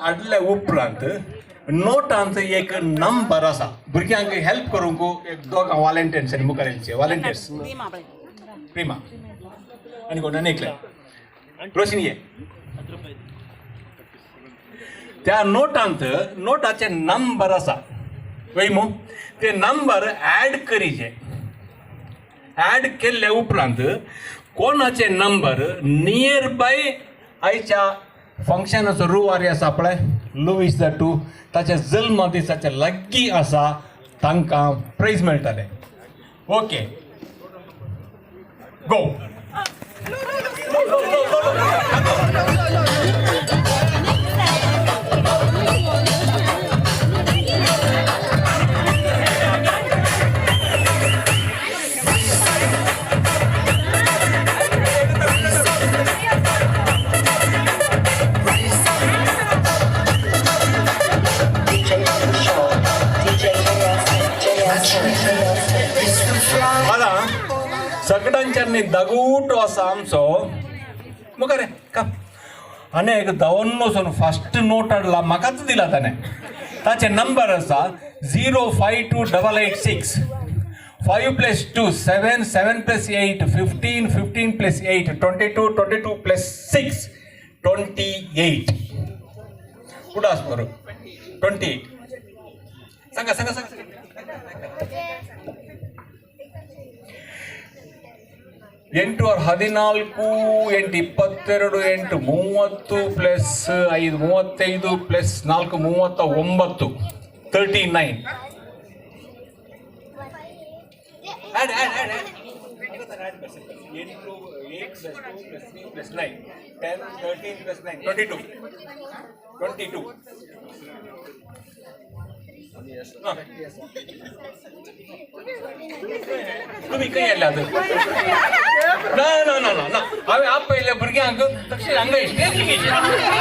हाडले उपरांत नोटांत एक नंबर आसा. भुरग्यांक हेल्प करूंक एक दोगां वॉलेंटियर्स मुखार येवचे. वॉलेंटियर्स प्रिमा आनी कोण आनी एकले रोशनी ये. त्या नोटांत नोटाचे नंबर आसा वय मू, ते नंबर ॲड करीचे. ॲड केल्ले उपरांत कोणाचे नंबर नियर बाय आयच्या फंक्शनाचो रुवारी आसा पळय लुवीस the two ताच्या जल्म दिसाच्या लागीं आसा तांकां प्रायज मेळटलें. Okay go. आतां सगळ्यांच्यानी दगूटो आसा आमचो मुखार काम आनी एक धांवन फर्स्ट नोट हाडला म्हाकाच दिला ताणें. ताचे नंबर आसा 052886. 5 plus 2 7, 7 plus 8 15, 15 plus 8 22, 22 plus 6 28. कुठं बरोबर 28. सांगा सांगा सांगा. 8 6 14 8 22 8 30 plus 5 35 plus 4 39 39. Add add add add. 8 8 plus 2 plus 3 plus 9 10 13 plus 9 22 22. तुमी खंय येयल्यात? ना ना ना ना ना, हांवें आपयल्ल्या भुरग्यांक तशें हांगा stage.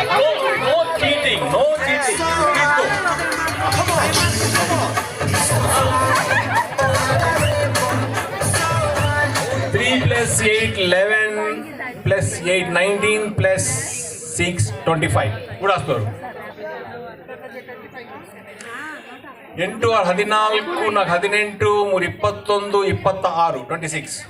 No no cheating, no cheating. 3 plus 8 11 plus 8 19 plus 6 25. Good afternoon. 8 6 14 4 18 3 21 26 26.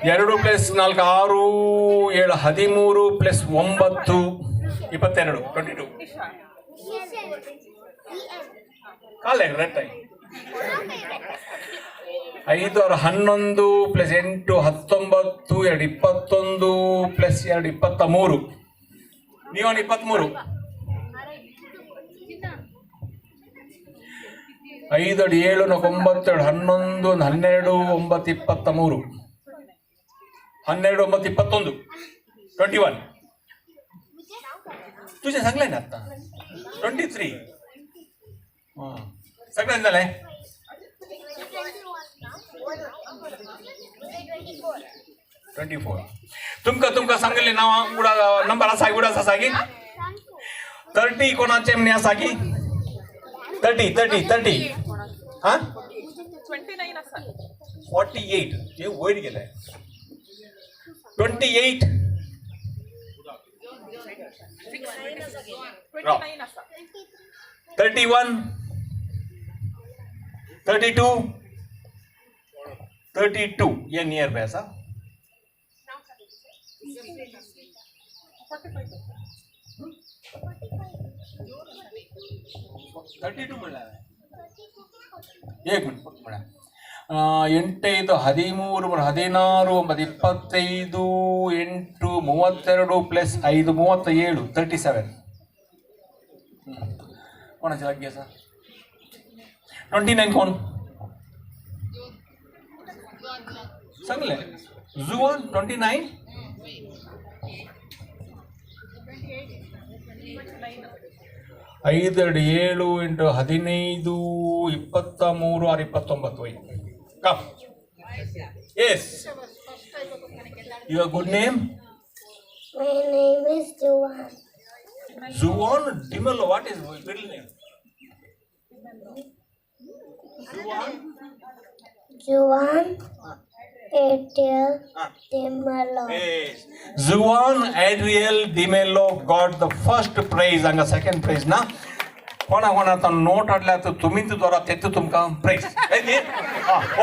2 plus 4 6 7 13 plus 9 22 22. ಕಾಲ ರೈಟ್. 5 6 11 plus 8 19 2 21 plus 2 23. ನೀವು 23. 5 7 4 9 2 11 12 9 23 12 9 21 21. तुझे सांगले ना आता 23. हां सगळ्यांना झालंय 24. तुमकां तुमकां सांगिल्ले नांव उडा नंबर आसा उडा आसा की 30 कोणाचे म्हणे आसा की 30 30 30. हां 29 आसा. 48 हे वयर गेले 28. 29 आसा. 31 32 32. हे नियर बाय आसा. 32 म्हणल्यार एक मिनिट म्हळ्यार 8 5 13 16 9 25 8 32 ಪ್ಲಸ್ 5 37 37. कोणाचे लागीं आसा 29. कोण सांगले? जुवान 29. 5 2 7 8 15 23 6 29. Why come. Yes, your good name? My name is Juan. Juan Dimelo. What is middle name? Juan. Juan Adriel D'Mello. Juan Adriel D'Mello got the first prize. हांगा सेकंड प्रायज ना. कोणा कोणा आतां नोट हाडल्या तर तुमीच द्वारा तेच तुमकां प्रायज.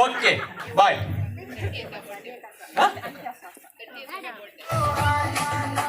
Okay, bye.